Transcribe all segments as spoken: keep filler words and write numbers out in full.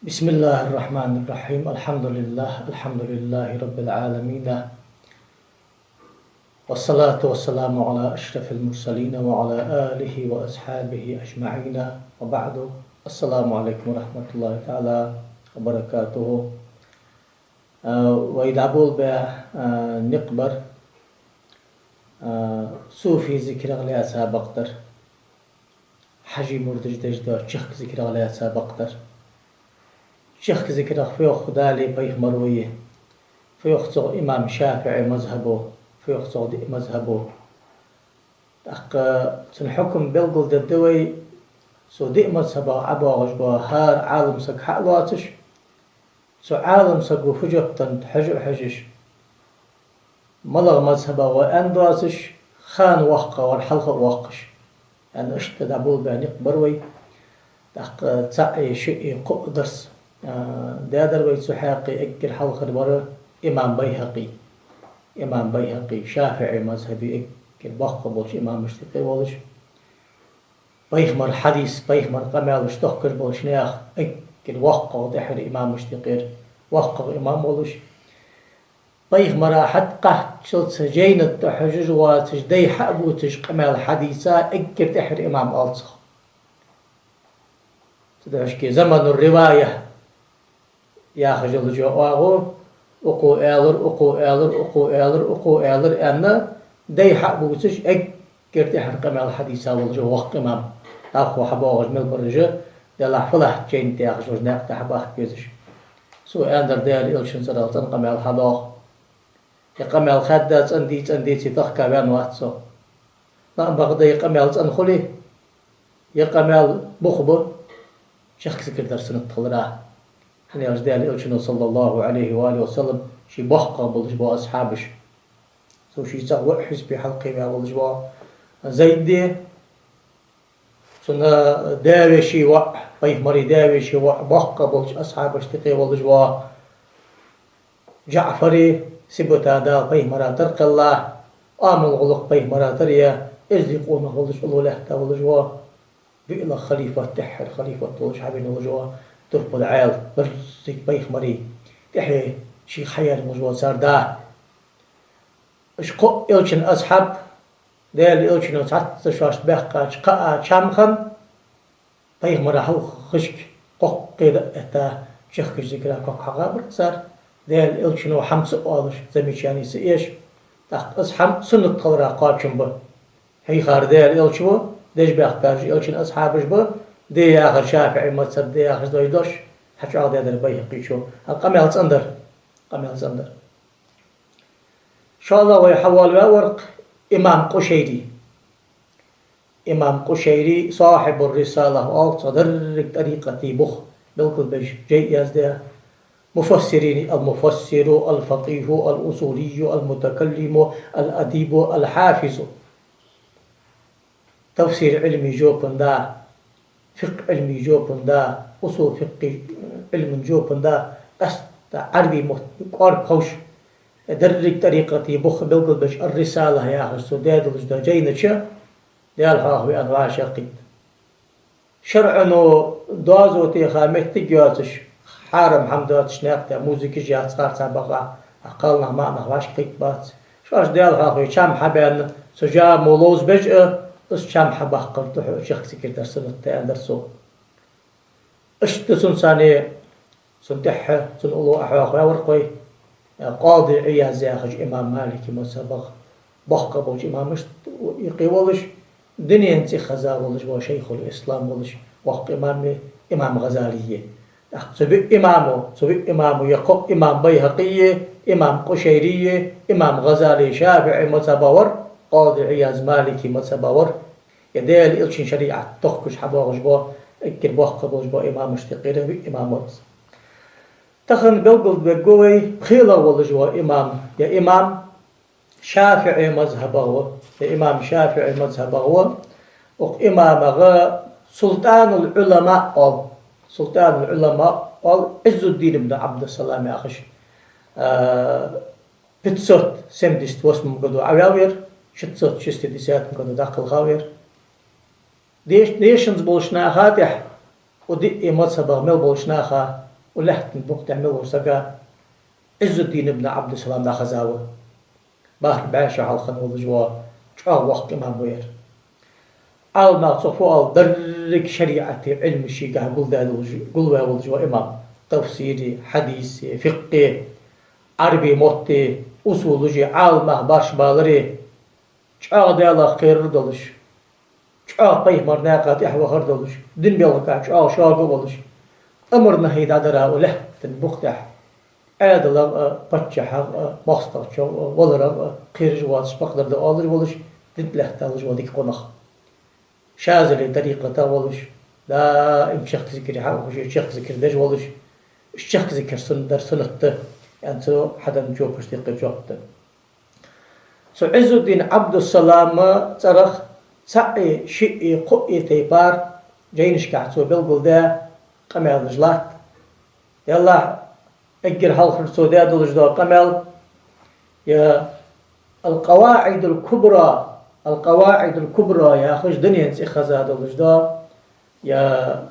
بسم الله الرحمن الرحيم. الحمد لله، الحمد لله رب العالمين. والصلاة والسلام على أشرف المرسلين وعلى آله وأصحابه أجمعين. وبعد. السلام عليكم ورحمة الله تعالى وبركاته. А, вай дӀаболабаь, а, никъ бар, а, суфий зикарах лаьца бакъдар. Хьажий мурдаш деш да чехка зикарах лаьца бакъдар. Чехка зикарах фу йоах Дала, пайхамаро, фу йоах цох имам ШафиӀий мазхӀабо, фу йоах цох диъ мазхӀабо. ТӀаккха цун хьукам белгалдергда вай, цу диъ мазхӀабах ӀобоагӀаш бола хӀара Ӏалам саг хьа а лоацаш, цу Ӏалам саго фу жоп деннад хьожа а хьожаш, малагӀа мазхӀабах ва аьнна доацаш, хана воккхагӀа вар хьалха а воаккхаш. Аьнна, иштта дӀаболабаь никъ бар вай. ТӀаккха цаӀ а, шиъ а, кхоъ а дарс, а, даьдар вай цу хьакъехьа. Эггара хьалхара вар имам БайхӀакъи. Имам БайхӀакъи, ШафиӀий мазхӀабе эггара боккхагӀа болча имамашта юкъе волаш. Пайхамара хьадис, пайхамара къамаьлаш тохкаш болча наьха эггара воккхагӀа, тӀехьара имамашта юкъера воккхагӀа имам волаш. Пайхамара хьатӀакхаччалца жайна тӀа хьожаш воацаш, дай хьа а бувцаш, къамаьл хьадийца эггара тӀехьара имам оал цох. Цудухьа шке заману ривая яхаш йолча оагӀув, укхо аьлар, укхо аьлар, укхо аьлар, укхо аьлар аьнна, дай хьа а бувцаш, эггара тӀехьара къамаьл хьадийца волаш ва воккха имам. ТӀаккха хьабоагӀаш мел бараш, делахь фалахьта жайна тӀа яхаш йолча наькъа тӀа хьабахка безаш. Цо аьннадар Даьла Элчан цӀерагӀа цӀена къамаьл хьадоагӀа. Е къамаьл хаьдда цӀена дий, цӀена деций тахка ваьнна вац со. Наьна бакъда е къамаьл цӀена хуле, е къамаьл бух ба чехка зикар дар суннат хилара. ХӀана аьлча Даьла Элчано, صلى الله عليه وآله وسلم, ший боккхагӀа болаш бола асхьабаш. Цу ший цӀагӀа воӀ хьисапе хьалкхеваь волаш вола Зайд, цун даь-веший воӀ, пайхамара даь-веший воӀ, боккхагӀа болча асхьабашта юкъе волаш вола ДжаӀфар, сибата Дала пайхамара тара кхелла, амал гӀулакх пайхамара тара яь, эздий къонах волаш, уллув лаьтта волаш вола, биълагӀа халифат, тӀеххьара халифат волаш хьавена волаш вола, турпал Ӏаьла, берригаш пайхамара тӀехье шийх хьаяьнна волаш вола цар да. Уж кхоъ Элчан асхьаб, Даьла Элчано цхьацца шоашта баьккхача кхаа чам хинна, пайхамара хьалхашка кхоккхе дӀа а этта, чехкача зикара ког хьагӀабар цар, Даьла Элчано хӀама ца оалаш, замечани ца еш. ТӀаккха из хӀама суннат хилара кхоачам ба. Хьийхар Даьла Элча ва, деш баьхкараш Элчан асхьабаш ба, де яхар ШафиӀий мазхӀаб да яхаш дой дош, хьачӀоагӀдаьдар БайхӀакъичо. ХӀанз къамаьл цӀена дар. Къамаьл цӀена дар. ИншааллахӀ, вай хьавоалаваь вар-кх имам Къушайри. Имам Къушайри, صاحب الرسالة оал цох, деррига тӀарикъата бух белгалбеш жай яздаь. Муфассирий: المفسر، الفقيه، الأصولي، المتكلم، الأديب، الحافظ. Тафсир Ӏилма жопа да, фикъхӀ Ӏилма жопа да, усул фикъхӀ Ӏилма жопа да, къаьстта Ӏарбий мотт кӀоарга ховш, деррига тӀарикъата бух белгалбеш, Ар-Рисала яхаш цо даь долаш да жайна чу, Даьла хьоахаве аьнна вӀашагӀкхийтта. ШарӀо доазув теха моттиг йоацаш, хьарам хӀама доацаш наькъа тӀа музыкаш яц, харцахьа бакъахьа, кхалнах, маӀанах вӀашагӀкхийтта бац. Шоаш Даьла хьоахаве чам хьабаьнна, цу жамо ловзабеш а, из чам хьабаккхар духьа чехка зикар дар суннат да аьннадар цо. Иштта цунца царна, цунна тӀехьа, цунна уллув Ӏохьоахаваь вар-кх вай, Къади Ӏияз яхаш имам Маликий мазхӀабах боккхагӀа болча имамашта юкъе волаш, дунен цӀи хеза волаш вола Шайхул-Ислам волаш воккха имам ва, имам ГӀазали. ТӀаккха цу биъ имамо, цу биъ имамо, е кхоъ имам БайхӀакъи, имам Къушайри, имам ГӀазали ШафиӀий мазхӀабах вар, Къади Ӏияз Маликий мазхӀабах вар, е Даьла Элчан шариӀат тохкаш хьабоагӀаш бола, эггара боккхагӀа болаш бола имамашта юкъера виъ имам ва из. Тахан белгалдергда вай, пхелагӀа волаш вола имам, е имам ШафиӀий мазхӀабах ва, е имам ШафиӀий мазхӀабах ва, укх имамага Султанул-Ӏулама оал, Султанул-Ӏулама оал, Ӏиззуддин ибн Ӏабдуссалам яхаш, а, пятьсот семьдесят восьмом году Ӏоваьв ер, шестьсот шестидесятом году дӀакхелха вар ер. Деш-, дешанза болча наха тӀехьа, укх диъ мазхӀабах мел болча наха, Укх лаьттан букъ тӀа мел вола саг Ӏиззуддин ибн Ӏабдуссалам дӀахеза ва. БархӀ бӀаь шу хьалха хинна волаш вола чӀоагӀа воккха имам ва ер. Ӏаламнаха цох фу оал, деррига шариӀата Ӏилма шийгахьа гулдаь долаш, гулваь волаш вола имам. Тафсири, хьадиси, фикъхӀи, Ӏарбий мотти, усулужи, Ӏаламнах башха балари, чӀоагӀа Далах кхерар долаш, чӀоагӀа пайхамара наькъа тӀехьа вахар долаш, дин белхашка чӀоагӀа шога волаш, амр-нахьи дӀадара укх лаьттан букъ тӀа Ӏаьдалах а, паччахьах а, моастагӀчох а, валарах а кхераш воацаш, бакъдар да оалаш волаш, дин тӀа лаьтталаш вола дика къонах. Шазали тӀарикъата волаш, даим чехка зикаре хьаухаш, чехка зикар деш волаш, уж чехка зикар суннат дар суннат да, аьнна цо хьаденна жопашта юкъера жоп да. Цу Ӏиззуддин Ӏабдуссалама цӀерах цаӀи, шиъи, кхоъи тайпара жайнашкахь цо белгалдаь къамаьлаш латт. Деллахь, эггара хьалхара цо даь долаш дола къамаьл, я «Ал-КъаваӀидул-Кубра», «Ал-КъаваӀидул-Кубра» яхаш дунен цӀи хеза долаш дола, я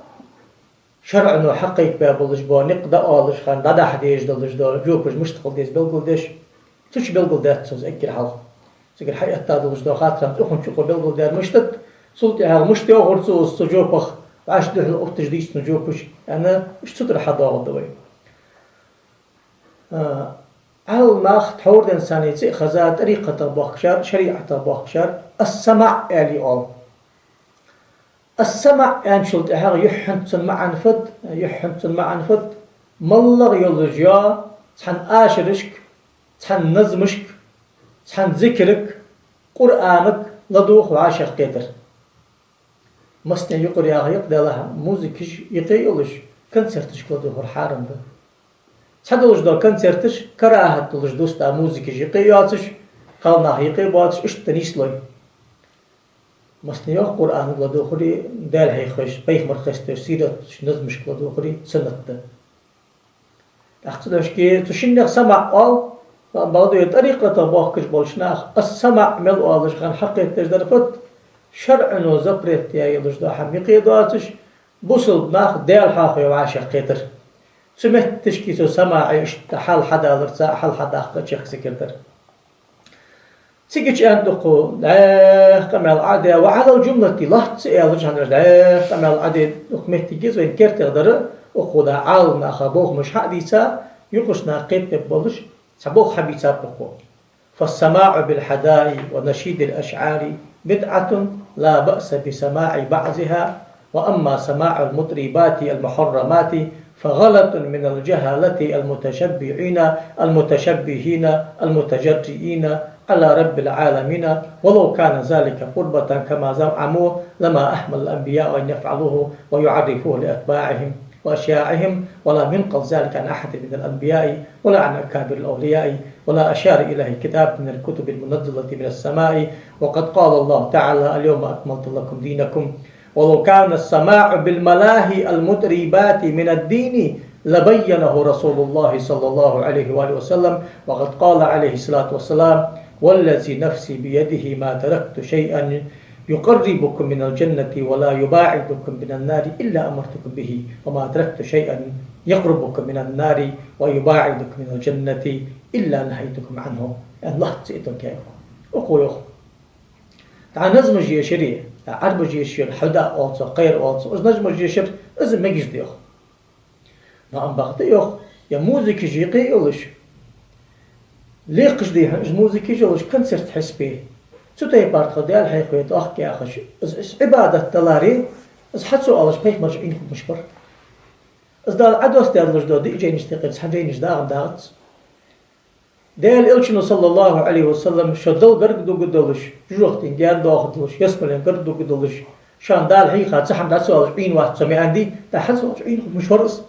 шарӀо хьакхайкабаь болаш бола никъ дӀаоалаш хана дӀадахьа дезаш долаш дола жопаш мишта хила деза белгалдеш, цу чу белгалдаьд цо из эггара хьалха. Цигара хьаэтта долаш дола хаттар цу хана чу укхо белгалдаьр мишта да, цул тӀехьагӀа мишта йоахар цо из цу жопах, вӀаши духьал отташ дийцача жопаш, аьнна, уж цу тӀара хьадоагӀаргда вай. А, Ӏаламнах тхьовра денз царна цӀи а хеза, тӀарикъатах боахкашехь, шариӀатах боахкашехь, ас-самаӀ аьле оал. Ас-самаӀ аьнначул тӀехьагӀа юххьанца цун маӀан фуд, юххьанца цун маӀан фуд, моллагӀа йолаш йола цхьан ашарашка, цхьан назмашка, цхьан зикарга, Къуръанага ладувгӀа вӀашагӀкхетар. Массане юкъара яха юкъ, делахь, музыкаш юкъе йолаш, концерташка ладувгӀар хьарам да. Цхьадолаш дола концерташ карахӀат долаш дус да, музыкаш юкъе йоацаш, кхалнах юкъе боацаш, иштта нийслой. Массане йоах Къуръанага ладувгӀари, Даьла хьехаш, пайхамар хеставеш, сираташ, назмашка ладувгӀари суннат да. ТӀаккха цу дешаца цу шиннех самаӀ оал, бакъда вай тӀарикъатах боахкаш болча наха ас-самаӀ мел оалаш хана хьакхетадеш дар фуд, шарӀо запрет даь йолаш дола хӀама юкъе доацаш, бусалба нах Даьла хьоахаве вӀашагӀкхетар. Цу метташка цу самаӀе иштта хьал хьадаларца, хьал хьадаккха чехка зикар дар. Цигача аьннад укхо, дӀаьха къамаьл Ӏа а даь, ва Ӏалал-жумлати, лоацца аьлча хӀанз дӀаьха къамаьл Ӏа а даь, укх меттиге из вайна кертера дар, укхо дӀа Ӏаламнаха бохамаш хьа а дийца, юкъерча наха кхетабе болаш, цхьа болх хьабийцаб укхо. فالسماع بالحداء ونشيد الأشعار بدعة لا بأس بسماع بعضها، وأما سماع المطربات المحرمات فغلط من الجهلة المتشبعين المتشبهين المتجرئين على رب العالمين، ولو كان ذلك قربة كما زعموا لما أهمل الأنبياء أن يفعلوه ويعرفوه لأتباعهم وأشياعهم، ولم ينقل ذلك عن أحد من الأنبياء ولا عن أكابر الأولياء، ولا أشار إليه كتاب من الكتب المنزلة من السماء، وقد قال الله تعالى: اليوم أكملت لكم دينكم. ولو كان السماع بالملاهي المطربات من الدين لبينه رسول الله صلى الله عليه وآله وسلم، وقد قال عليه الصلاة والسلام: والذي نفسي بيده ما تركت شيئا يقربكم من الجنة ولا يباعدكم من النار إلا أمرتكم به، وما تركت شيئا يقربكم من النار ويباعدكم من الجنة إلا نهيتكم عنه. Аьнна, лоацца а тӀакхаьчав. Укхо йоах: дӀа назмаш ешари, дӀа Ӏарбаш ешари, хьада оал цох, кхера оал цох, из назмаш ешар, из мегаш да йоах. Но амма бакъда йоах, е музыкаш юкъе йолаш, лекхаш дий хьона уж музыкаш йолаш концерт хьисапе, цу тайпара тхо Даьла хьехаве тӀаккха яхаш, из, из Ӏибадат даларе, из хьа ца оалаш пайхамара Ӏийна хургболаш бар. Из Дала Ӏодоссадаь долаш дола диъ жайнаш тӀехьа цхьа жайнаш дагӀа дагӀац. Даьла Элчано, صلى الله عليه وسلم, шо Далла гарга дуга долаш, жожагӀатен гаьна доаха долаш, ялсмален гарга дуга долаш, шоана Дала хьийха цхьа хӀама дӀа ца оалаш Ӏийна вац со ма аьннадий, дӀа хьа ца оалаш Ӏийна хургболаш вар из.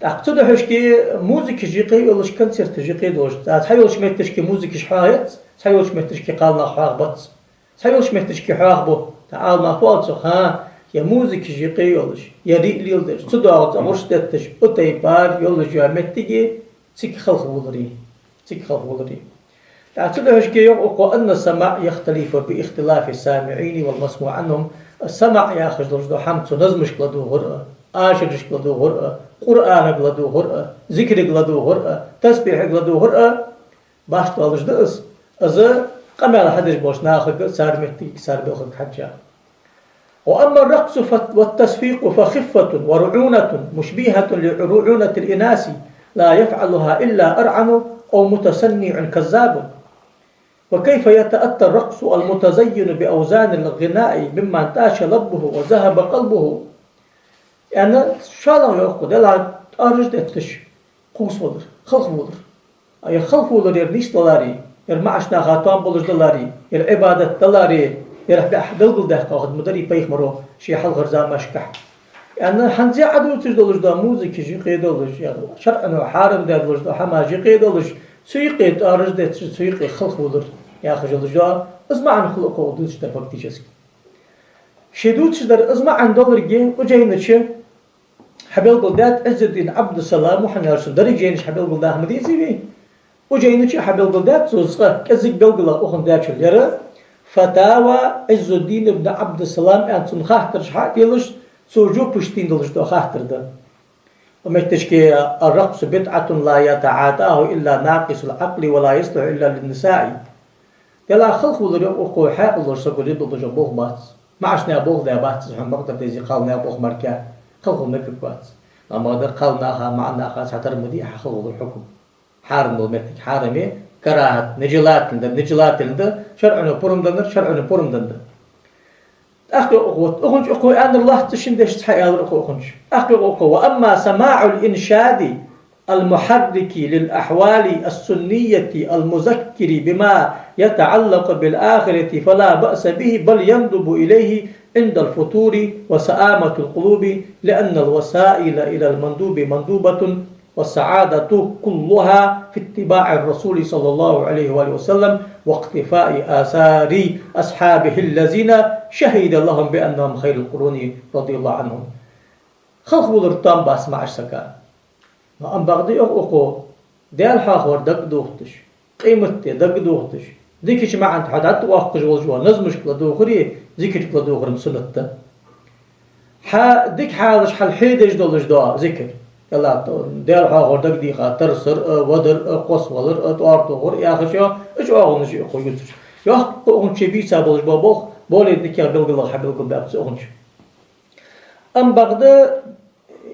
ТӀаккха цу духьашка музыкаш юкъе йолаш, концерташ юкъе долаш, цхьа йолча метташка музыкаш хьоахац, цхьа йолча метташка кхалнах хьоахабац. Цхьа йолча метташка хьоахабу, тӀаккха Ӏаламнаха оал цох, хӀа, е музыкаш юкъе йолаш, е риъ леладеш, цу доагӀа цӀа гӀурш детташ, укх тайпара йолаш йола меттиге цига халхаваларе, цига халхаваларе. ТӀаккха цу духьашка йоах укхо: أن السماع يختلف باختلاف السامعين والمسموع عنهم. Самаъ яхаш долаш дола хӀама цу назмашка ладувгӀар а, ашарашка ладувгӀар а, Къуръанага ладувгӀар а, зикрага ладувгӀар а, тасбихьага ладувгӀар а башха долаш да из, из къамаьл хьадеш болча нахага, цар моттиге, цар балхага хьежжа. وأما الرقص ف-، والتصفيق فخفة ورعونة مشبهة لرعونة الإناث، لا يفعلها إلا أرعن أو متصنع كذاب. وكيف يتأتى الرقص المتزين بأوزان الغناء ممن طاش لبه وذهب قلبه؟ Яъни, шоллагӀа йоах укхо, Даьлах тӀоараш детташ, кхувсавалар, халхавалар. А ер халхавалар ер нийса даларе, ер маӀача наха тоам болаш даларе, ер Ӏибадат даларе, ер бӀехь белгалдаьккха хӀама дарий пайхамаро ший хьалхарча замашкахь. Яъни, хӀанз Ӏадувцаш долаш дола музыка юкъе долаш, е шарӀо хьарам даь долаш дола хӀамаш юкъе долаш, цу юкъе тӀоараш детташ, цу юкъе халхавалар яхаш долаш да, из маӀан хул укхо дувцаш дар фактически. Ше дувцаш дар из маӀан долга укх жайна чу хьабелгалдаьд Ӏиззуддин Ӏабдуссалама, хӀана аьлча деррига жайна чу хьабелгалдаь хӀама деций вай? Укх жайна чу хьабелгалдаьд цо цкъа кӀезига белгала укхун даьчул. Ер «Фатава Ӏиззуддин ибн Ӏабдуссалам» аьнна цун хаттараш хьа а телаш, цо жопаш тина долаш дола хаттар да. Укх метташка: «الرقص بدعة لا يتعاطاه إلا ناقص العقل ولا يصلح إلا للنساء». Даьлах халхавалар, йоах укхо, хьаькъал долча саго леладеш дола болх бац. МаӀача наьха болх да бац из, хьона бакъдар дезий, кхалнаьха болх мара, халхавала мегаргвац. Амма бакъда кхалнаха, маӀа наха цхьатарра ма дий хьа халхавалара хьукам. Хьарам дола моттиг хьарам я, карахӀат, нежелательно да, нежелательно да, шарӀо пурам деннар шарӀо пурам денна да. ТӀаккха йоах укхо, укхунча укхо аьннар лоацца шин дешаца хьааьлар укхо укхунча. ТӀаккха йоах укхо: «وأما سماع الإنشاد المحرك للأحوال السنية المذكر بما يتعلق بالآخرة فلا بأس به، بل يندب إليه عند الفتور وسآمة القلوب، لأن الوسائل إلى المندوب مندوبة، والسعادة كلها في اتباع الرسول صلى الله عليه وآله وسلم واقتفاء آثار أصحابه الذين شهد لهم بأنهم خير القرون رضي الله عنهم». Халхавалар тоам бац маӀача сага. Но амма бакъда, йоах укхо, Даьла хьоахавар дагадохийташ, къематди дагадохийташ, дикача маӀан тӀа хьо дӀатӀавоаккхаш волаш вола назмашка ладувгӀари, зикрага ладувгӀари суннат да. Хьа дика хьалаш хьалхьедеш долаш дола зикр. Даьла, Даьла хьоахавар дагадеха, тарсар а, вадар а, кхоссавалар а, тӀоара тохар а яхача, уж оагӀонаш я укхо ювцаш. Йоккха укхунче бийца болаш бола болх более дикагӀа белгалах хьабелгалбаьб цо укхунча. Амма бакъда,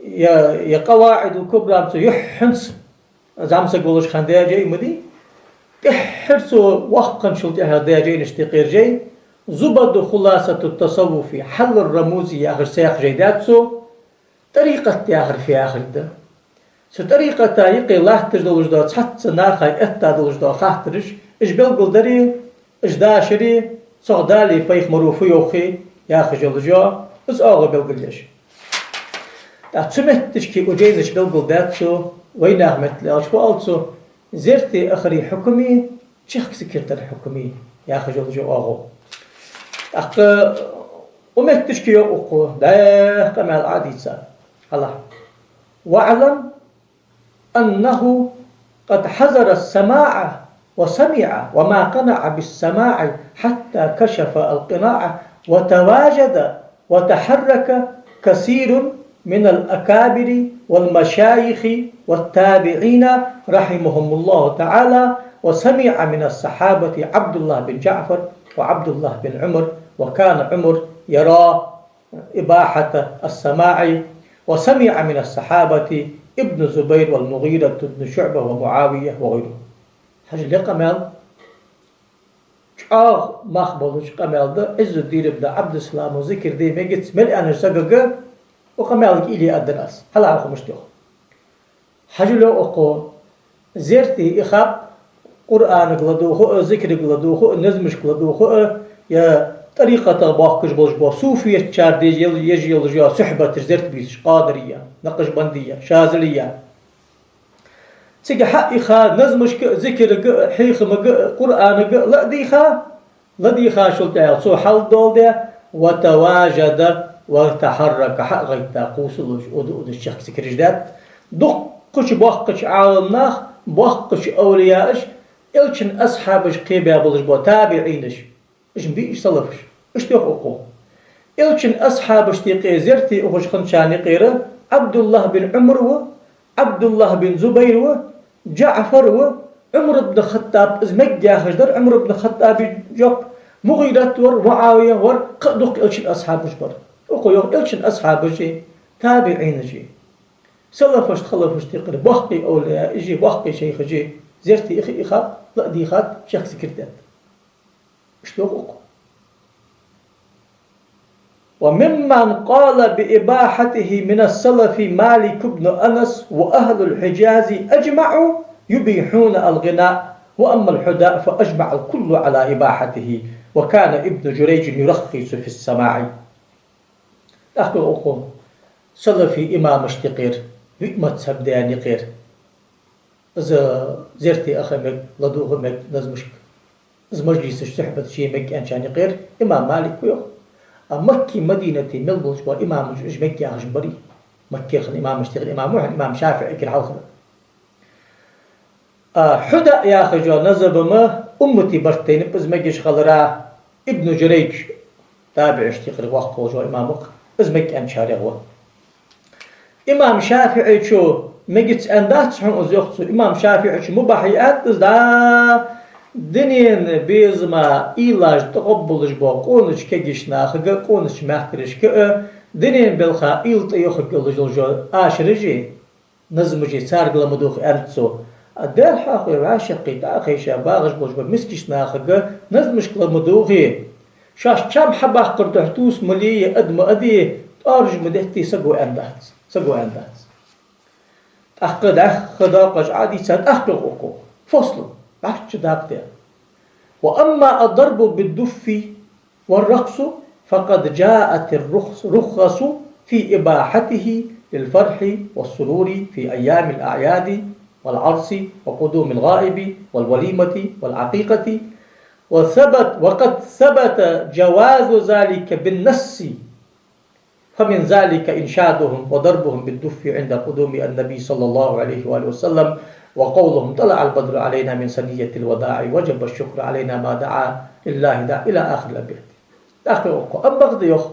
ер, ер «КъаваӀидул-Кубра» цу юххьанца зӀамсаг волаш хинна даь жай ма дий. ТӀеххьара цо воккха хинначул тӀехьагӀа даь жайнашта юкъера жай «Зубаду хуласату тасаввуфи, хьаллур рамузи» яхаш цхьа жай даьд цо. ТӀарикъат яхар фу яхар да. Цу тӀарикъата юкъе латташ долаш дола, цхьацца наха этта долаш дола хаттараш, уж белгалдари, уж дашари, цох Дали пайхамаро фу йоаххи яхаш йолаш йола, из оагӀув белгалъеш. ТӀаккха цу метташка укх жайна чу белгалдаьд цо, вайнаьха меттала аьлча, фу оал цо: зерте ахари хьукми, чехка зикар дара хьукми яхаш йолаш йола оагӀув. ТӀаккха укх метташка йоах укхо, дӀаьха къамаьл Ӏодийца. Хьалха: «واعلم أنه قد حذر السماع وسمع وما قنع بالسماع حتى كشف القناع وتواجد وتحرك كثير من الأكابر والمشايخ والتابعين رحمهم الله تعالى، وسمع من الصحابة عبد الله بن جعفر وعبد الله بن عمر، وكان عمر يرى إباحة السماع، وسمع من الصحابة ابن الزبير والمغيرة بن شعبة ومعاوية وغيرهم». Хьажал, ер къамаьл чӀоагӀа мах болаш къамаьл да, Ӏиззуддин ибн Ӏабдуссалама зикар де мегац мел аьннача сагага, укх къамаьлага уйла е аргдар аз. Хьалха укхо мишта йоах. Хьажал, йоах укхо, зерте из хап, Къуръанага ладувгӀа а, зикрага ладувгӀа а, назмашка ладувгӀа а, е тӀарикъатах боахкаш болаш бола суфиятчар де ел-, еш йолаш йола сухьбаташ зерта бийцаш, Къадария, Накъшбандия, Шазалия. Цига хьа а йиха, назмашка а, зикрага а, хьехамага а, Къуръанага а ладийгӀа, ладийгӀачул тӀехьагӀа цо хьалдоаладаь, «وتواجد وتحرك», хьа а гӀайтта, кхувсалуш, уда-удаш чехка зикараш даьд. Дуккхача боккхача Ӏаламнаха, боккхача овлияаша, Элчан асхьабаша кхебаь болаш бола табиӀинаша, уж ма дий уж салафаш, иштта йоах укхо. Элчан асхьабашта юкъе зерте ухаш хинначарна юкъера Ӏабдуллахь бин Ӏумар ва, Ӏабдуллахь бин Зубайр ва, ДжаӀфар ва, Ӏумар ибн Хаттаб из мег яхаш дар, Ӏумар ибн Хаттаба жоп, МугӀират вар, МуӀавия вар, кхы а дукха Элчан асхьабаш бар. Укхо йоах, Элчан асхьабаши, табиӀинаши, салафашта, халафашта юкъера боккхий овлияаши, боккхий шайхаши, зерте иха, иха, ла а дийхад, чехка зикар даьд. Иштта йоах укхо. وممن قال بإباحته من السلف مالك بن أنس وأهل الحجاز أجمعوا يبيحون الغناء، وأما الحداء فأجمع الكل على إباحته، وكان ابن جريج يرخص في السماع. ТӀаккха укхо салафий имамашта юкъера, виъ мазхӀаб даьна юкъера, из зерте аха мег, ладувгӀа мег назмашка, из мажлисаш, сухьбаташ е мег аьнначарна юкъера имам Малик ва йоах. А Макки, Мадинате мел болаш бола имамаш уж мег яхаш барий. Маккера хинна имамашта юкъера имам ва хьона имам ШафиӀийгара хьалха. А хьуда яхаш йола назма-м уммата барт тайнаб из мегаш хилара, Ибн Джурайдж, табиӀинашта юкъера воккха волаш вола имам ва-кх, из мег аьнначарех ва. Имам ШафиӀийчо мегац аьннадац хьона из, йоах цо. Имам ШафиӀийчо мубахь я аьннад из, да, дунен безама уйлаш тӀагӀоргболаш бола къонача кегийча нахага, къонача мехкарашка а, дунен балха уйла тӀайохарг йолаш йола ашараши назмаши царга ла ма дувгӀа, аьннад цо. А Даьла хьоахаве вӀашагӀкхийтта, тӀа а хайша багӀаш болаш бола мискача нахага назмашка ла ма дувгӀа. Шоаш чам хьабаккхара духьа тувса ма ле, ад ма аде, тӀоараш ма детте, саго аьннадац, саго аьннадац. ТӀаккха дӀаьха доакъаш Ӏодийца, тӀаккха йоах укхо. فصل, бӀарчча дакъа да. وأما الضرب بالدف والرقص فقد جاءت الرخص، الرخص في إباحته للفرح والسرور في أيام الأعياد والعرس وقدوم الغائب والوليمة والعقيقة، وثبت، وقد ثبت جواز ذلك بالنص، فمن ذلك إنشادهم وضربهم بالدف عند قدوم النبي صلى الله عليه وآله وسلم، وقولهم: طلع البدر علينا من ثنيات الوداع، وجب الشكر علينا ما دعا لله داع، إلى آخر الأبيات. ТӀаккха йоах укхо, амма бакъда йоах,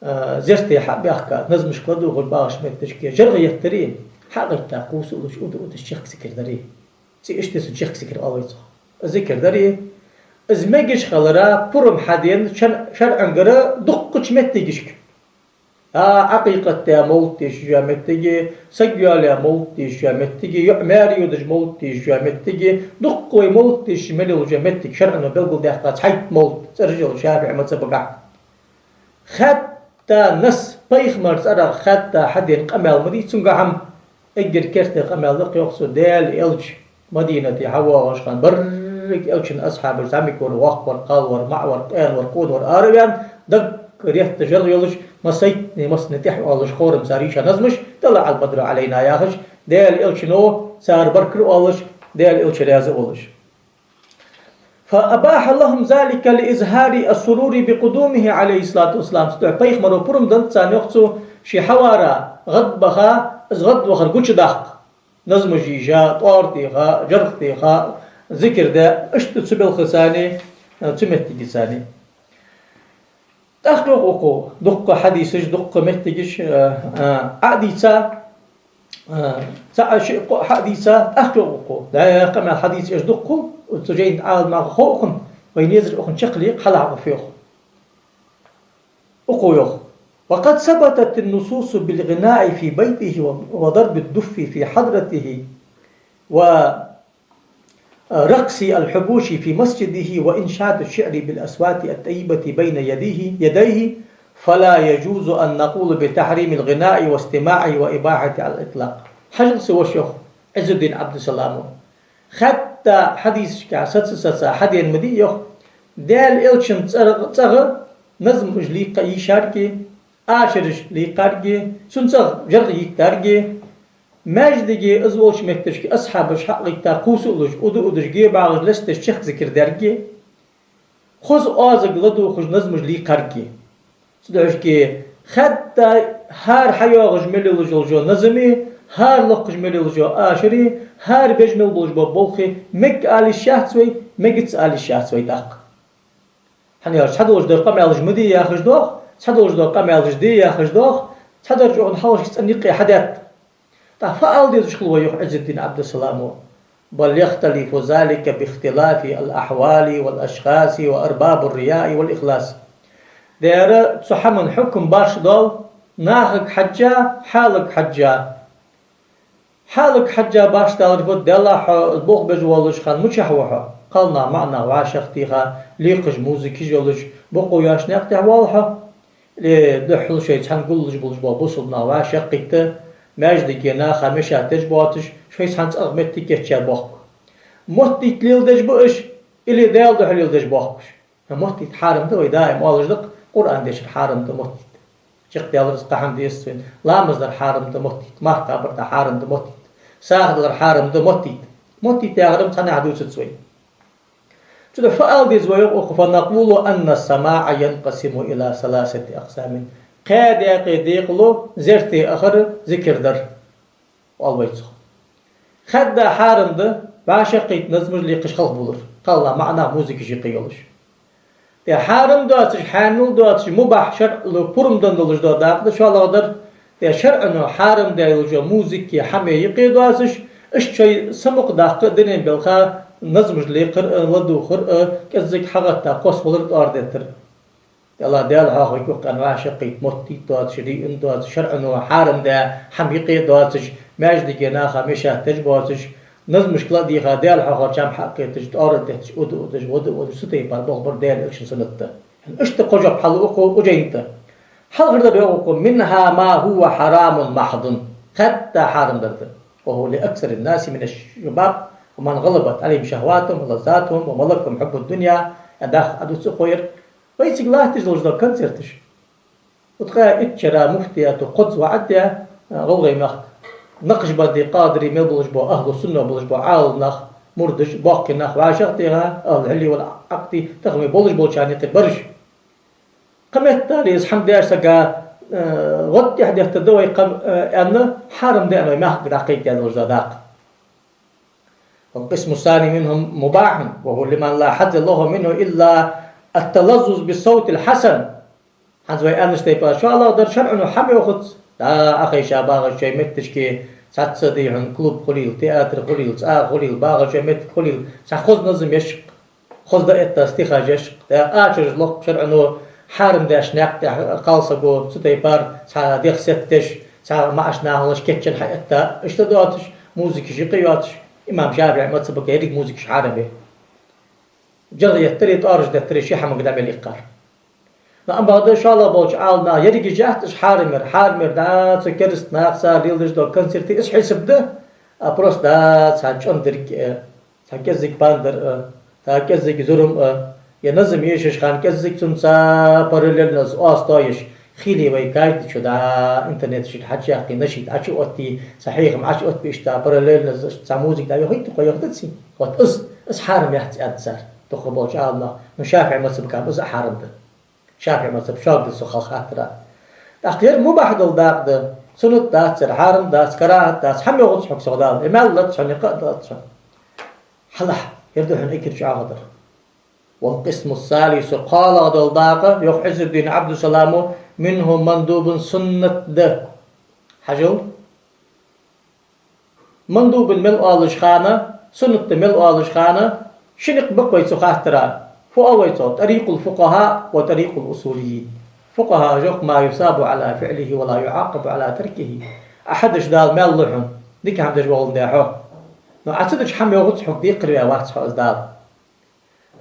а, зерте хьа а баьхка, назмашка ладувгӀар багӀача метташка жаргӀа еттари, хьагӀайтта кхувсалуш, уда-удаш чехка зикар дари. ЦӀи иштта са чехка зикар оал вай цох. Зикар дари, из мегаш хилара пурам хьадена шар-, шарӀангара дуккхача меттигашка. А, Ӏакъикъат даь мовлат дешаш йола меттиги, саг йоалаяь мовлат дешаш йола меттиги, йоӀ маьре йодаш мовлат дешаш йола меттиги, дуккха вай мовлат дешаш мел йолаш йола меттиг шарӀо белгалдаьккха цхьайтта мовлат, цӀераш йола ШафиӀий мазхӀабагахьа. Хаьтта насс, пайхамара цӀерагӀа хаьтта хьадена къамаьл ма дий цунгахьа-м, эггара керттера къамаьл да-кх, йоах цо, Даьла Элча Мадинате хьавоагӀаш хана берригаш Элчан асхьабаш зӀамига вар, воккха вар, кхалла вар, маӀа вар, къена вар, къона вар ара а ваьнна, даггара етта жаргӀа йолаш, массайтта, массане тӀехьа оалаш, хорам цар йийша назмаш, طلع البدر علينا яхаш, Даьла Элчано цар баркал оалаш, Даьла Элча раьза волаш. فأباح لهم ذلك لإظهار السرور بقدومه عليه الصلاة والسلام. Цудухьа пайхамаро пурам деннад царна, йоах цо, ше хьавара гӀадбаха, из гӀадвахар гучадаккха. Назмаш йийша, тӀоара теха, жаргӀа теха, зикар де, иштта цу балхаца, цу меттигацара. ТӀаккха йоах укхо, дуккха хьадисаш, дуккха меттигаш, а, а, Ӏодийца, а, цаӀ-шиъ-кхоъ хьадийца, тӀаккха йоах укхо. ДӀаьха къамаьл хьадийца эш дукха хул, цу жайна Ӏаламнаха хов укхун, вай незар укхун чакхле кхы хьалхьакъ фу йоах. Укхо йоах: وقد ثبتت النصوص بالغناء في بيته و-، وضرب الدف في حضرته و رقص الحبوش في مسجده وإنشاد الشعر بالأصوات الطيبة بين يديه، يديه، فلا يجوز أن نقول بتحريم الغناء واستماعه وإباحته على الإطلاق. Хьажал са, воша, йоах Ӏиззуддин Ӏабдуссаламо. Хаьтта хьадисашка саца-саца хьадена ма дий, йоах, Даьла Элчан цӀер-, цӀагӀа назмаш лийкха йийшарги, ашараш лийкхарги, цун цӀагӀа жаргӀа йиттарги, маьждиге, из волча метташка асхьабаш хьагӀайтта кхувсалуш, уда-удаш, гебагӀаш лесташ чехка зикар даьрги, хоза оазарга ладувгӀаш назмаш лийкхарги. Цудухьа хаьтта хӀара хьайоагӀаш мел йолаш йола назми, хӀара локхаш мел йолаш йола ашари, хӀара беш мел болаш бола болхи мег ала йиш яц вай, мегац ала йиш яц вай тӀаккха. ХӀана аьлча, цхьадолаш дола къамаьлаш ма де яхаш доагӀа, цхьадолаш дола къамаьлаш де яхаш доагӀа, Цхьадарча укхун хьалхашка цӀена юкъе хьадаьд. ТӀаккха фу ала дезаш хул вай, йоах Ӏиззуддин Ӏабдуссаламо: بل يختلف ذلك باختلاف الأحوال والأشخاص وأرباب الرياء والإخلاص. Дера, цу хӀаман хьукам башха доал нахага хьежжа, хьалага хьежжа. Хьалага хьежжа башха далар фуд, делахь хьо болх беш волча хана мичахь ва хьо? Кхалнах, маӀанах вӀашагӀтеха, лекхаш, музыкаш йолаш, бокъо йоацаш наькъа тӀа воалл хьо? Или духхьал шоай цхьана гуллуш болаш бола бусалба нах вӀашагӀкхийтта, маьждиге наха мешать деш боацаш, шоай цхьана цӀагӀа моттиг кийчъяь боахк? Моттийта леладеш ба уж, или Даьла духьа леладеш боахк уж? Моттийта хьарам да, вай даим оалаш да-кх, Къуръан дешар хьарам да моттийта. Чакхдаьлар из кхы хӀама дезац вайна. Ламаз дар хьарам да моттийта, марха кхабар да хьарам да моттийта, сагӀа далар хьарам да моттийта. Моттийта яхар-м цхьаннахьа дувцац вай. Цудухьа фу ала деза вай, йоах укхо: فنقول أن السماع ينقسم إلى ثلاثة أقسام. Кхаь даькъе декъало зерте ахар, зикар дар, оал вай цох. Хаьдда хьарам да вӀашагӀкхийтта назмаш лекхаш халхабувлар, кхалнах, маӀанах музыкаш юкъе йолаш. ТӀаккха хьарам доацаш, хьаьнал доацаш, мубахь, шарӀо пурам денна долаш дола дакъа да шоллагӀдар. ТӀаккха шарӀо хьарам даь йолча музыка, хӀаман юкъе доацаш, иштта шоай самукъадаккха а, дунен балха назмаш лекхар а, ладувгӀар а, кӀеззига хьагӀатта кхоссавалар а, тӀоара деттар а. Далла, Даьла хьоахаве, кхы къаьна вӀашагӀкхийтта моттийта доацаш, риъун доацаш, шарӀо хьарам даь хӀама юкъе доацаш, маьждиге наха мешать деш боацаш, назмашка ладийгӀа, Даьла хьоахавар чам хьакхеташ, тӀоара детташ, уда а удаш, вода а водаш, цу тайпара болх бар Даьла Элчан суннат да. Иштта кхо жоп хьалу укхо Ӏуджайна тӀа. Хьалхардар, йоах укхо: منها ما هو حرام محض. Хаьдда хьарам дар да. وهو لأكثر الناس من الشباب ومن غلبت عليهم شهواتهم ولذاتهم وملكهم حب الدنيا. Дах а дуц укхо ер. Вайцига латташ долаш дола концерташ. Укх итт шера муфтиято кхозза ваӀад даь, а, ГӀалгӀай мехка накъшбандий, къадирий мел болаш бола, ахӀлу сунна болаш бола Ӏаламнах, мурдаш, боккхий нах вӀашагӀтеха, ахӀлу хӀилли вал Ӏакъди, тахан вай болаш болчарна юкъе бараш. Кхыметтел из хӀама деш сага, а, гӀод тӀехьа деттаргда вай, кхы, а, аьнна, хьарам да аьнна вай мехкага дӀакхайкадаь долаш дола дакъа. والقسم الثاني منهم مباح، وهو لمن لا حظ له منه إلا التلذذ بالصوت الحسن. ХӀанз вай аьннача тайпара, шоллагӀдар, шарӀо хӀама йоахац, да, Ӏохайша багӀача шоай метташка, цхьацца, дий хьона, клуб хулийла, театр хулийла, цӀа хулийла, багӀача шоай меттиг хулийла, цхьа хоза назам еш, хоза дӀаэтта стихаш еш, тӀаккха ачараш локх, шарӀо хьарам даьча наькъа тӀа кхалсаго, цу тайпара цхьа дегӀ сеттадеш, цхьа маӀача нахалаш кийчъяь хьаэтта, иштта доацаш, музыкаш юкъе йоацаш. Имам ШафиӀий мазхӀабага еррига музыкаш хьарам я. ЖаргӀа еттари, тӀоараш деттари ший хӀамага дӀа мел иккхар. Но амма бакъда шоллагӀа болча Ӏаламнаха еррига яц уж хьарам яр, хьарам яр да цу кераста наха цар леладеш дола концерт, из хьисап да, а просто да цхьа чӀоагӀа дерг, э, цхьа кӀеззига пандар а, цхьа кӀеззига зурам а, е назам ешаш хана кӀеззига цунца параллельно из оастаеш, хилий вай каждый чу да интернета чу хьачуяккхий, нашид Ӏочуоттий, цхьа хьехам Ӏочуоттабий, иштта параллельно из цхьа музыка дӀайохийт, кхо йоах да ци. Вот из, из хьарам яц аьннад цар, дукхагӀболча Ӏаламнаха, но ШафиӀий мазхӀабага из а хьарам да. ШафиӀий мазхӀаб шога да цу хьалха хаттара. ТӀаккха ер мубахь дола дакъа да, суннат дац ер, хьарам дац, карахӀат дац, хӀама йоахац хьога, сох Дала, э, маьл лац хьона, никъ а дац хьона. Хьалахь, ер да хьона эггара чӀоагӀа дар. والقسم الثالث, кхоалагӀа дола дакъа, йоах Ӏиззуддин Ӏабдуссаламо, منه مندوب, суннат да. Хьажал. Мандуб мел оалаш хана, суннат да мел оалаш хана, ши никъ ба-кх вай цу хаттара. Фу оал вай цох? طريق الفقهاء وطريق الأصوليين. ФукъахӀаша йоах: ما يثاب على فعله ولا يعاقب على تركه. Ӏа хьадеш Дала маьл лу хьона, дика хӀама деш вагӀална дехьо. Но Ӏа ца дича хӀама йоахац хьога, декхарийла вац хьо из Дала.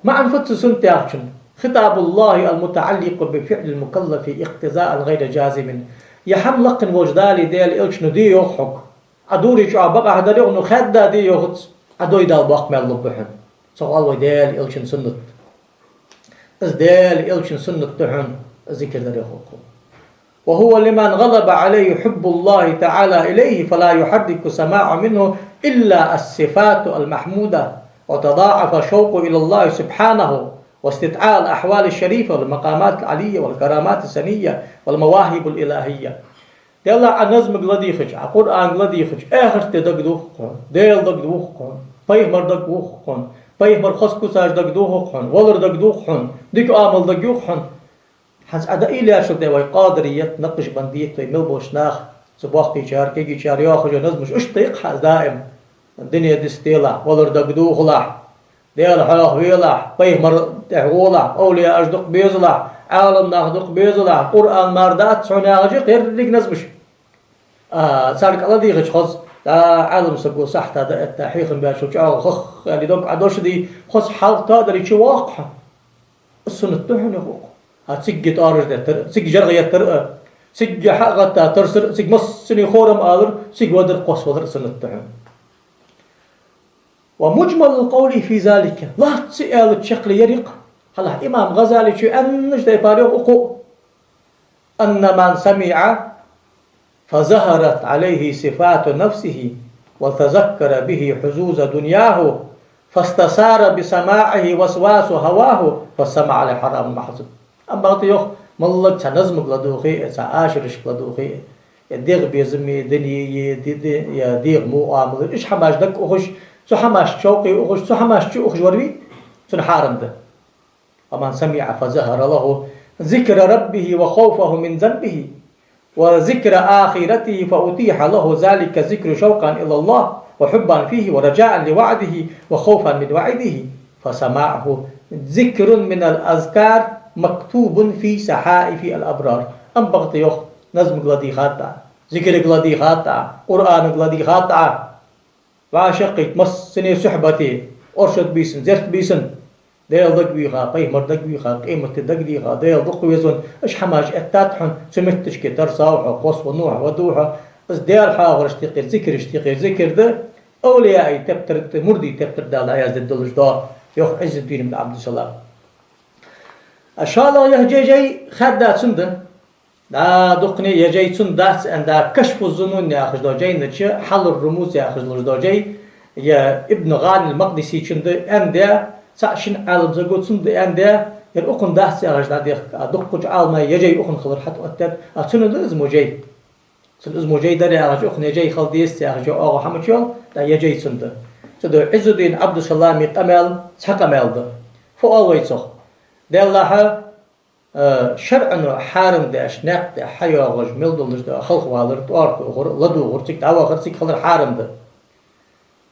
МаӀан фуд цу суннат яхачун? خطاب الله المتعلق بفعل المكلف اقتضاء غير جازم. Ер хӀама лакхвенна волча Далеи Даьла Элчано де йоах хьога. Ӏа дуврий чӀоагӀа бакъахьа дар йоах, но хаьдда де йоахац, Ӏа дой Дала боккха маьл лургба хьона. Цох оал вай Даьла Элчан суннат. Из Даьла Элчан суннат да хьона зикар дар йоах укхо. وهو لمن غلب عليه حب الله تعالى إليه فلا يحرك السماع منه إلا الصفات المحمودة وتضاعف الشوق إلى الله سبحانه واستدعاء الأحوال الشريفة والمقامات العلية والكرامات السنية والمواهب الإلهية. Делахь Ӏа назмага ладийгӀача, Ӏа Къуръанга ладийгӀача, эхарта ди дагадоагӀа-кх хьона, Даьла дагадоагӀа-кх хьона, пайхамар дагадоагӀа-кх хьона, пайхамара хоза куцаш дагадоагӀа-кх хьона, валар дагадоагӀа-кх хьона, дика Ӏамал дагайоагӀа-кх хьона. ХӀанз Ӏа дӀаайла яьчул тӀехьагӀа вай къадарийят, накъшбандийят, вай мел болча наха, цу боккхийчар, кегийчар йоахаш йола назмаш, иштта да-кх хӀанз даим: «Дуне диста делахь, валар дагадохалахь, Даьла хьоахавелахь, пайхамар тӀехьа гӀолахь, овлияаш дукха безалахь, Ӏаламнах дукха безалахь, Къуръан мара дац хьона», яхаш я-кх еррига назмаш. А, царга Ӏа ладийгӀача хоза, дӀа Ӏалам саго сахьта дӀаэтта, хьехам баьчул чӀоагӀа хах аьле дог Ӏа дош а дий, хоза хьал тоаделча воаккх хьо. Из суннат да хьона, йоах укхо. А, цига тӀоараш деттар, цига жаргӀа еттар а, цига хьа а гӀатта тарсар а, цига массане хорам алар, цига вадар, кхоссавалар а суннат да хьона. «ومجمل القول في ذلك», лоацца аьлча чаккхе яр-кх, хьалха имам ГӀазалечо аьннача тайпара йоах укхо: «أن من سمع فظهرت عليه صفات نفسه وتذكر به حظوظ دنياه فاستثار بسماعه وسواس هواه فالسماع له حرام محض». Амма бакъда йоах, моллагӀа цхьа назмага ладувгӀе а, цхьа ашарашка ладувгӀе а, е дегӀа безам, е дуне, е ди-, ди-, е дегӀа муӀамала, уж хӀамаш дага ухаш, цу хӀамашта шовкъе ухаш, цу хӀамашта чу ухаш вар вий, цунна хьарам да. «ومن سمع فظهر له ذكر ربه وخوفه من ذنبه وذكر آخرته فأتيح له ذلك الذكر شوقا إلى الله وحبا فيه ورجاء لوعده وخوفا من وعيده فسماعه ذكر من الأذكار مكتوب في صحائف الأبرار». Амма бакъда йоах, назмага ладийгӀад Ӏа, зикарга ладийгӀад Ӏа, Къуръанга ладийгӀад Ӏа, вӀашагӀкхийтта массане сухьбате, оршот бийсан, зерат бийсан, Даьла дагавийха, пайхамар дагавийха, къематди дагадийха, Даьла дукха везавенна, уж хӀамаш эттад хьона, цу метташка тарсав хьо, кхоссавеннав хьо, вадув хьо, из Даьла хьоахорашта юкъера, зикарашта юкъера зикар да, овлияий тептар, мурдий тептар Дала дӀаяздергдолаш да, йоах Ӏиззуддин ибн Ӏабдуссалам. А шоллагӀа яха жай, жай хаьдда цунна да. ДӀа дукхане я жай цунна дац аьнна да, «Кашфу Зунун» яхаш дола жайна чу, «Хьаллур Румуз» яхаш долаш дола жай, я Ибн ГӀани ал-Макъдисечун да аьнна да, цхьа шин Ӏалам саго цунна да аьнна да, ер укхун дац яхаш дӀадехка, а дуккхача Ӏаламнаха я жай укхун хилар хьатӀаоттадаьд, а цунна да из мо жай. Цунна из мо жай дар яхаш, укхун я жай хила дезац яхаш, оагӀув хӀама чу йола, дӀа я жай цунна да. Цудухьа Ӏиззуддин Ӏабдуссалама къамаьл цхьа къамаьл да. Фу оал вай цох? Деллахьа, Э, шарӀо хьарам даьча наькъа тӀа хьайоагӀаш мел долаш да халхавалар, тӀоара тохар, ладувгӀар, цига дӀавахар, цига хилар хьарам да.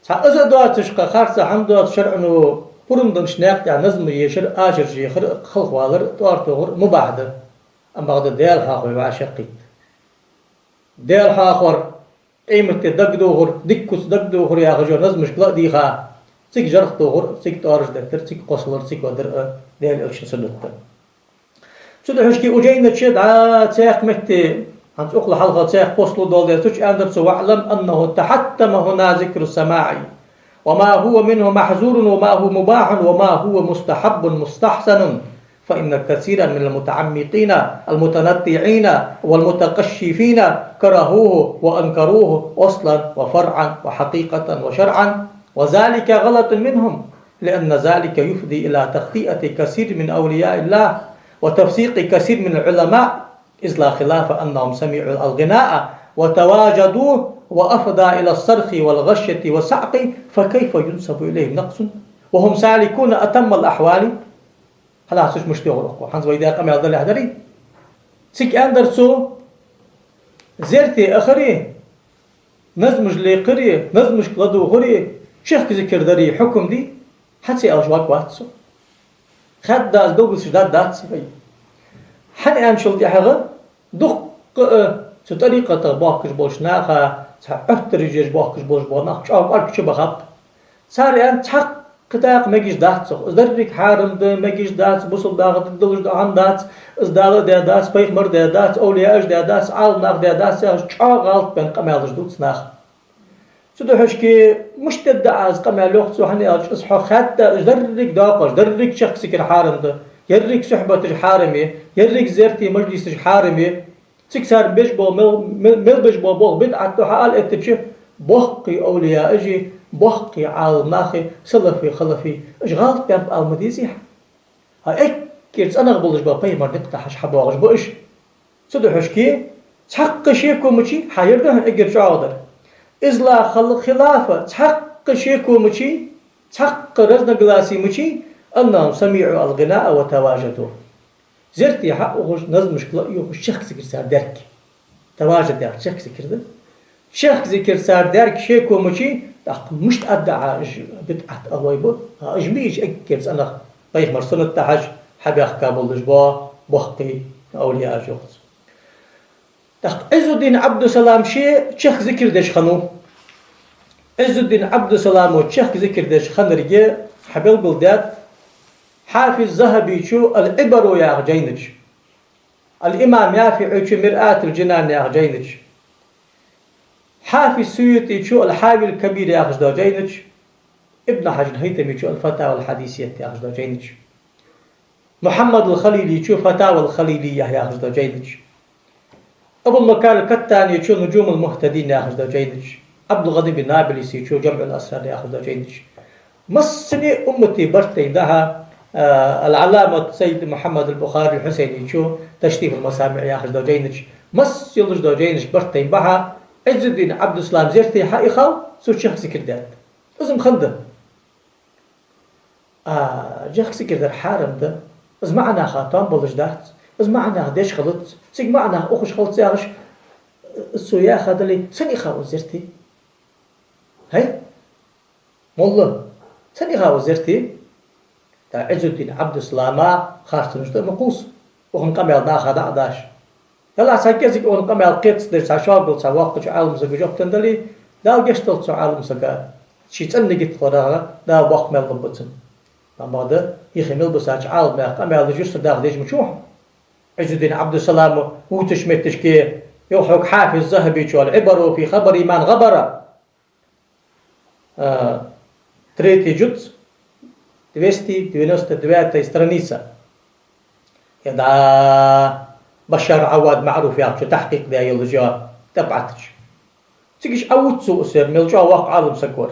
Цхьа из а доацаш, кхы харцахьа хӀама доацаш, шарӀо пурам деннача наькъа тӀа назмаш ешар, ашараш ехар, халхавалар, тӀоара тохар мубахь да. Амма бакъда Даьла хьоахаве вӀашагӀкхийтта. Даьла хьоахавар, къематди дагадохар, дика-куц дагадохар яхаш йола назмашка ладийгӀа, цига жаргӀа тохар, цига тӀоараш деттар, цига кхоссавалар, цига вадар а Даьла Элчан суннат да. Цудухьа шки укх жайна чу дӀа цхьаькха метте, хӀанз укхул хьалха цхьаькха кхоссало дола да, цу чу аьннадар цо: «واعلم أنه تحتم هنا ذكر السماع وما هو منه محظور وما هو مباح وما هو مستحب مستحسن». فإن كثيرا من المتعمقين المتنطعين والمتقشفين كرهوه وأنكروه أصلا وفرعا وحقيقة وشرعا، وذلك غلط منهم، لأن ذلك يفضي إلى تخطئة كثير من أولياء الله وتفسيق كثير من العلماء، إذ لا خلاف أنهم سمعوا الغناء وتواجدوه وأفضى إلى الصرخ والغشة والصعق، فكيف ينسب إليهم نقص وهم سالكون أتم الأحوال؟ Хьалхашка мишта йоах укхо, хӀанз вай даь къамаьл далехь дарий? Цига аьннадар цо: зерате ахари, назмаш лекхари, назмашка ладувгӀари, чехка зикар дари хьукам дий? Хьа ца аьлча варгвац цо. Хаьдда из, белгалдеш даргдац вай. ХӀана аьнначул тӀехьагӀа, дуккха а цу тӀарикъатах бохкаш болча наха, цхьа Ӏоттараш еш бохкаш болаш бола нах чӀоагӀа кӀоарга чубахаб. Цар аьннад: цхьаккха тӀаккха мегаш дац цох. Из деррига хьарам да, мегаш дац, бусалба наха дергдолаш дола хӀама дац, из Дала а даь дац, пайхамара а даь дац, овлияаша а даь дац, Ӏаламнаха а даь дац, яхаш чӀоагӀа гӀалат баьнна къамаьлаш дувц наха. Цудухьа шки мишта дергда Ӏа из къамаьл, йоах цо, хӀана аьлча из хьо хаьдда, уж деррига доакъош, деррига чехка зикар хьарам да, еррига сухьбаташ хьарам я, еррига зерате мажлисаш хьарам я. Цига цар беш бола мел, мел, мел беш бола болх бидӀат да хьаала эттача, боккхий овлияаши, боккхий Ӏаламнахи, салафи, халафи, уж гӀалат баьннаб ала ма дезий хьа. ХӀа, эггара цӀенагӀа болаш бола пайхамара никъ тӀа хьажа хьабоагӀаш ба уж. Цудухьа шки цхьаккха шеко мичай, хьа, ер да хьона эггара чӀоагӀдар. Изла хал-, хилафа, цхьаккха шеко мичай, цхьаккха разногласие мичай, أنهم سمعوا الغناء وتواجدوه. Зерте хьаухаш, назмашка ла а йохаш, чехка зикар цар даьр. Таважуд яхар чехка зикар да. Чехка зикар цар даьр шеко мичай, тӀаккха мишта аргда Ӏа уж бидӀат алой ба, а уж мича эггара цӀенагӀа пайхамара суннат тӀа хьажа хьабаьхка болаш ба боккхий овлияаш, йоах цо. ТӀаккха Ӏиззуддин Ӏабдуссалам ше чехка зикар деш хиннав. Ӏиззуддин Ӏабдуссаламо чехка зикар деш хиннарг хьабелгалдаьд Хьафиз ЗахӀабичо «Ал-Ӏибаро» яхача жайна чу, ал-имам ЯфиӀичо «МирӀатул-Джинан» яхача жайна чу, Хьафиз СуютӀичо «Ал-Хьавил-Кабир» яхаш дола жайна чу, Ибн Хьажар ХӀайтамичо «Ал-Фатава ал-Хьадисият» яхаш дола жайна чу, Мухьаммад ал-Халиличо «Фатава ал-Халилия» яхаш дола жайна чу, Абул-Макарим ал-Каттаничо «Нуджумул-Мухтадин» яхаш дола жайна чу, Ӏабдул-ГӀани бин Набулсичо «ДжамӀул-Асрар» яхаш дола жайна чу. Массане а уммата барт тайна дӀа-хьа, а, ал-Ӏалламат Саййид Мухьаммад ал-Бухари ал-Хьусайничо «Ташрифул-МасамиӀ» яхаш дола жайна чу. Масса йолаш дола жайнаш барт тайна ба-хьа, Ӏиззуддин Ӏабдуссалам зерте хьаихав, цо чехка зикар даьд. Из-м хиннад. А, чехка зикар дар хьарам да. Из маӀа наха тоам болаш дац. Из маӀа наха деш хилац. Цига маӀа наха ухаш хилац яхаш, из цо яхадале, сенна ихав из зерте? ХӀай? Молла, сенна ихав из зерте? ТӀаккха Ӏиззуддин Ӏабдуссалама харцонаш тӀа ма кхувса, укхан къамаьл наха дӀа а деш. Далла цхьа кӀезига укхан къамаьл кхетац деш, цхьа шогал цхьа воккхача Ӏалам сага жоп денна дале, Дала гешт долда цу Ӏалам сага, ший цӀена нигат хиларах Дала боккха маьл лургба цунна. Амма да, ихи мел бусача Ӏаламнаха къамаьлаш юстардаха дезаш ма вац хьо. Ӏиззуддин Ӏабдуссалама вувцача метташка, йоах хьога Хьафиз ЗахӀабичо «Ал-Ӏибару фи хабари ман гӀабара». А, третий джуз, двести девяносто девятая страница. Е да, Башар Ӏавад МаӀруф яхачо тахькъикъ даь йолаш йола тӀабӀат чу. Цига иштта Ӏавувц цо из, ер мел чӀоагӀа воккха Ӏалам саг вар.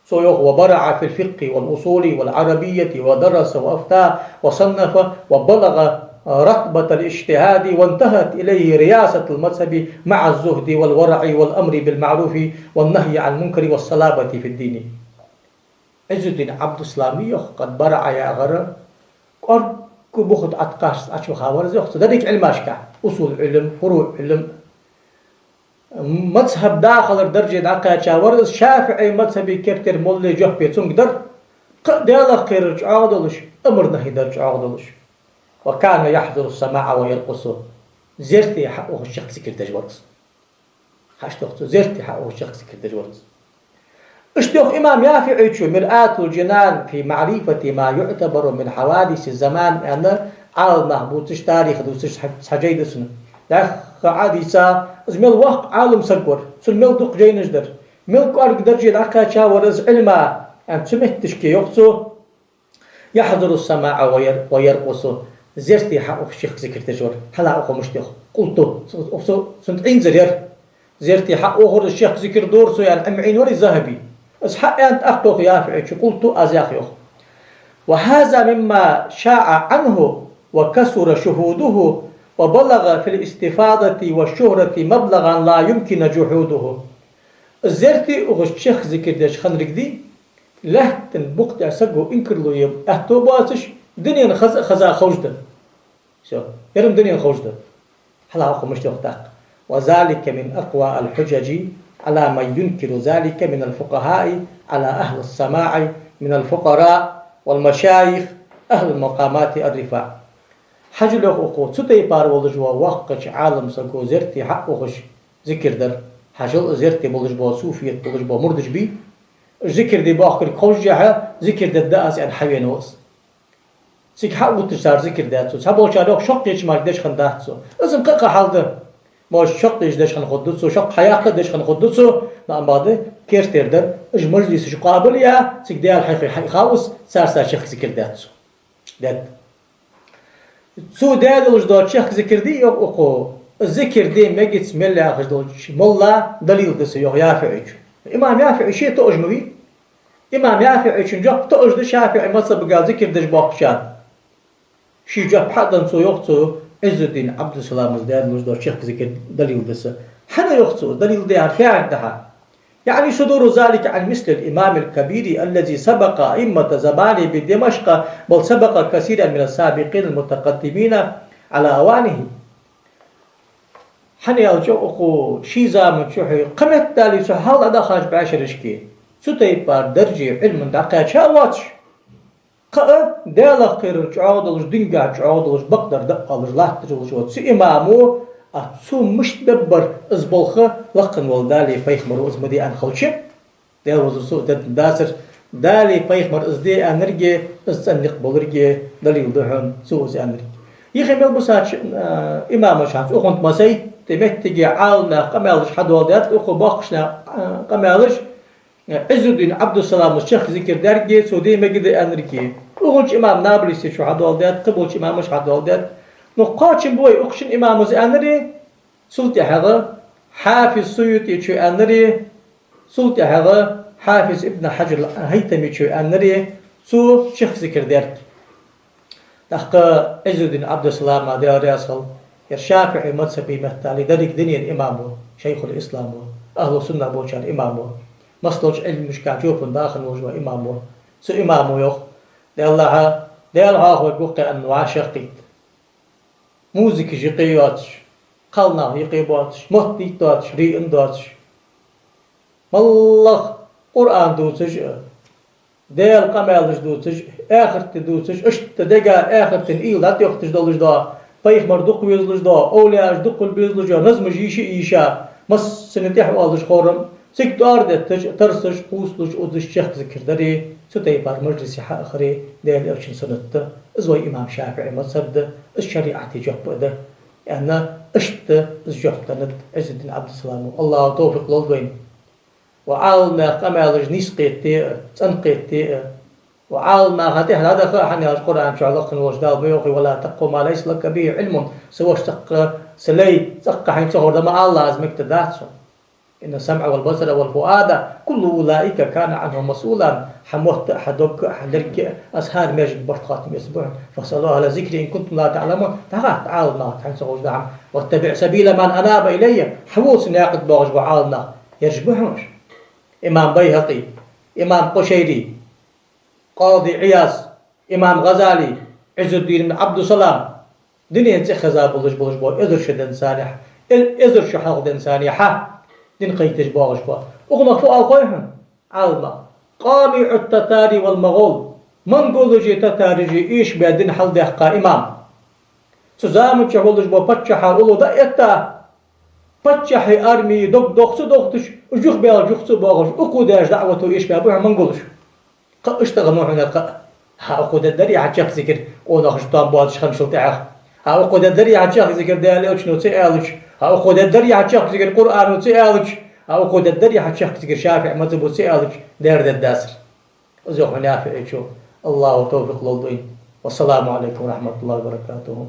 Цо йоах: «وبرع في الفقه والأصول والعربية ودرس وأفتى وصنف وبلغ رتبة الاجتهاد وانتهت إليه رياسة المذهب مع الزهد والورع والأمر بالمعروف والنهي عن المنكر والصلابة في الدين». Ӏиззуддин Ӏабдуссалама йоах, къад бараӀа яхар, кӀоарга бух тӀа Ӏокхаччалца Ӏочуваха вар из, йоах цо, деррига Ӏилмашка: усул Ӏилма, фуруӀ Ӏилма. Мазхаб дахалара дарже дӀакхаьча вар из, ШафиӀий мазхаба кертера моллай жоп цунга дар, кхы а Даьлах кхерар чӀоагӀа долаш, амар-нахьи дар чӀоагӀа долаш. «وكان يحضر السماع ويرقص». Зерте хьаухаш чехка зикар деш вар из. Хьашт йоах цо, зерте хьаухаш чехка зикар деш вар из. Иштта йоах имам ЯфиӀийчо «مرآة الجنان في معرفة ما يعتبر من حوادث الزمان» аьнна, Ӏаламнах бувцаш, тарих дувцаш цхьа, цхьа жай да цун. ДӀаьха Ӏодийца, из мел воккха Ӏалам саг вар, цун мел дукха жайнаш дар, мел кӀоарга дарже дӀакхаьча вар из Ӏилма, аьнна, цу метташка йоах цо: «يحضر السماع وير-، ويرقص». Зерте хьаухаш чехка зикар деш вар. Хьалха укхо мишта йоах: «قلت», цу, цу, цун тӀа Ӏинзаргьяр. Зерте хьаухар из, чехка зикар дора цо, аьнна, Ӏема Ӏийна вар из ЗахӀаби. Из хьааьннад тӀаккха йоах ЯфиӀийчо: «قلت», аз йоах, йоах. «وهذا مما شاع عنه وكثر شهوده وبلغ في الاستفاضة والشهرة مبلغا لا يمكن جحوده». Из зерте ухаш чехка зикар деш хиннаргдий, лаьттан букъ тӀа саго инкарло е аьттув боацаш, дунен хаза а хеза ховш да. Всё. Ер-м дунен ховш да. Хьалха укхо мишта йоах тӀаккха: «وذلك من أقوى الحجج على من ينكر ذلك من الفقهاء على أهل السماع من الفقراء والمشايخ أهل المقامات الرفع». Хьажал, йоах укхо, цу тайпара волаш вола воккхача Ӏалам саго зерте хьаухаш зикар дар. Хьажал, зерте болаш бола, суфият болаш бола мурдаш бий, уж зикар де бохкарг ховшшехь, зикар дергда аз, аьнна, хьавена ва из. Цига хьаувтташ цар зикар даьд цо. Цхьаболчар йоах, шаккхе чу мара деш хиннадац цо. Из-м кхы а къа хьал да. Может, шаккхе деш хинна хургда цо, шаккхе хьаяккха а деш хинна хургда цо, но амма да, кертера дар, уж мажлисаш къоабал а яь, цига Даьла хьехар хьаихав из, царца чехка зикар даьд цо. Даьд. Цо даь долаш дола чехка зикар дий, йоах укхо, зикар де мегац мел яхаш долча молла далил да са, йоах ЯфиӀийчо. Имам ЯфиӀий ше тоъаш ма вий. Имам ЯфиӀийчун жоп тоъаш да ШафиӀий мазхабага зикар деш бохкачарна. Ший жоп хьа а денна цо йоах цо, Ӏиззуддин Ӏабдуссаламас даь долаш дола чехка зикар далил да са. ХӀана йоах цо, далил да яхар фу яхилга да хьа? «يعني صدور ذلك عن مثل الإمام الكبير الذي سبق أئمة زمانه بدمشق، بل سبق كثيرا من السابقين المتقدمين على أوانه. ХӀана аьлча укхо ший заман чухь кхыметтел цу хьалха дӀадахача бӀаьшерашка цу тайпара дарже Ӏилман дӀакхаьча а воацаш, кхы а Далах кхерар чӀоагӀа долаш, динга чӀоагӀа долаш, бакъдар дакъа долаш латташ волаш ва цу имамо, а цо мишта бергбар из болх лакха волча Даьлеи пайхамаро из ма де аьнна хилча, Даьла везар, со дергдацар, Даьлеи пайхамаро из де аьннарга, из цӀена никъ боларга далил да хьона цо из аьннарга. Юхе мел бусача, а, имамаша хӀанз укхунна масай, тӀа моттиге Ӏаламнаха къамаьлаш хьадоаладаьд, укхо боккхийча наха, а, къамаьлаш, Ӏиззуддин Ӏабдуссаламас чехка зикар даьрга, цо де мегаргда аьннарга. Укхунча имам Набулсичо хьадоаладаьд, кхыболча имамаша хьадоаладаьд. Ну, кхоачам ба вай, укх шин имамас аьннари, цул тӀехьагӀа Хьафиз Суютичо аьннари, цул тӀехьагӀа Хьафиз ибн Хьаджар Хьайтамичо аьннари, цо чехка зикар даьрга. ТӀаккха Ӏиззуддин Ӏабдуссалама, Даьла раьза хилва, ер ШафиӀий мазхӀаба меттел деррига дунен имам ва, шайхул-ислам ва, ахӀлу-сунна болчар имам ва, массадолча Ӏилмашка жопан даха волаш ва имам ва. Цу имамо йоах: Даьллахьа, Даьла хьоахавергва-кх аьнна вӀашагӀкхийтта. Музыка юкъе йоацаш, кхалнах юкъе боацаш, мотт дийттадоацаш, риъан доацаш. МоллагӀа Къуръан дувцаш а, Даьла къамаьлаш дувцаш а, ахарта дувцаш, иштта дега ахартан уйла дӀатӀайохийташ долаш да, пайхамар дукха везалуш да, овлияаш дукха безалуш да, назмаш йийша а йийша, массане тӀехьа оалаш хорам, цига тӀоара детташ, тарсаш, кхувсалуш, узаш чехка зикар дари, цу тайпара мажлисе хьаахари Даьла Элчан суннат да, из вай имам ШафиӀий мазхӀаб да, из шариӀата жоп а да, аьнна, иштта из жоп деннад Ӏиззуддин Ӏабдуссаламо. АллахӀа товфикъ лолда вайна. Ва Ӏаламнаха къамаьлаш нийса кхетаде а, цӀена кхетаде а, ва Ӏаламнаха тӀехьа дӀадаха а, хӀана аьлча Къуръан чу лакха волча Дала ма йоахий: ولا تقف ما ليس لك به علم, са воша цӀаккха, са лай цӀаккха хьайна ца ховр да ма алалахь, из мегаш дац хьона. إن السمع والبصر والفؤاد كل أولئك كان عنه مسؤولا. Хьа мотт а, хьа дог а, хьа лерг а, из хӀара маьждига барт хаттам эца ба хьона. فاسألوا أهل الذكر إن كنتم لا تعلمون. ДӀахатта Ӏаламнахага, хьайна ца ховш да хӀама. واتبع سبيل من أناب إلي. Хьавола са наькъа тӀа боагӀаш бола Ӏаламнах. Ераш ба хьона уж: имам БайхӀакъи, имам Къушайри, Къади Ӏияз, имам ГӀазали, Ӏиззуддин ибн Ӏабдуссалам. Дунен цӀи хеза болаш, болаш бола эзар шу денз санна, э-, эзар шу хьалха денз санна дин кхайкаш боагӀаш ба. Укхунах фу оал хой хьона Ӏаламнаха? قامع التتار والمغول. Монголаши татараши эшабаь дин хьалдаьккха имам. Цу заман чу волаш бола паччахьа уллув дӀаэтта, паччахьа арми дог дохца дохийташ, уж юхабаьлча юха ца боагӀаш, укхо деш даӀвато эшабаь ба хьона монголаш. Кхы а иштта гӀо ма хьона кхы а. ХӀа, укхо дергдарий хьа чехка зикар, къонахчун тоам боацаш хинначул тӀехьагӀа? ХӀа, укхо дергдарий хьа чехка зикар, Даьла Элчано ца аьлча? ХӀа, укхо дергдарий хьа чехка зикар, Къуръано ца аьлча? ХӀа, укхо дергдарий хьа чехка зикар, ШафиӀий мазхӀабо ца аьлча? Дер дергдацар. Из йоах хьона ШафиӀийчо. АллахӀа товфикъ лолда вайна. والسلام عليكم ورحمة الله وبركاته.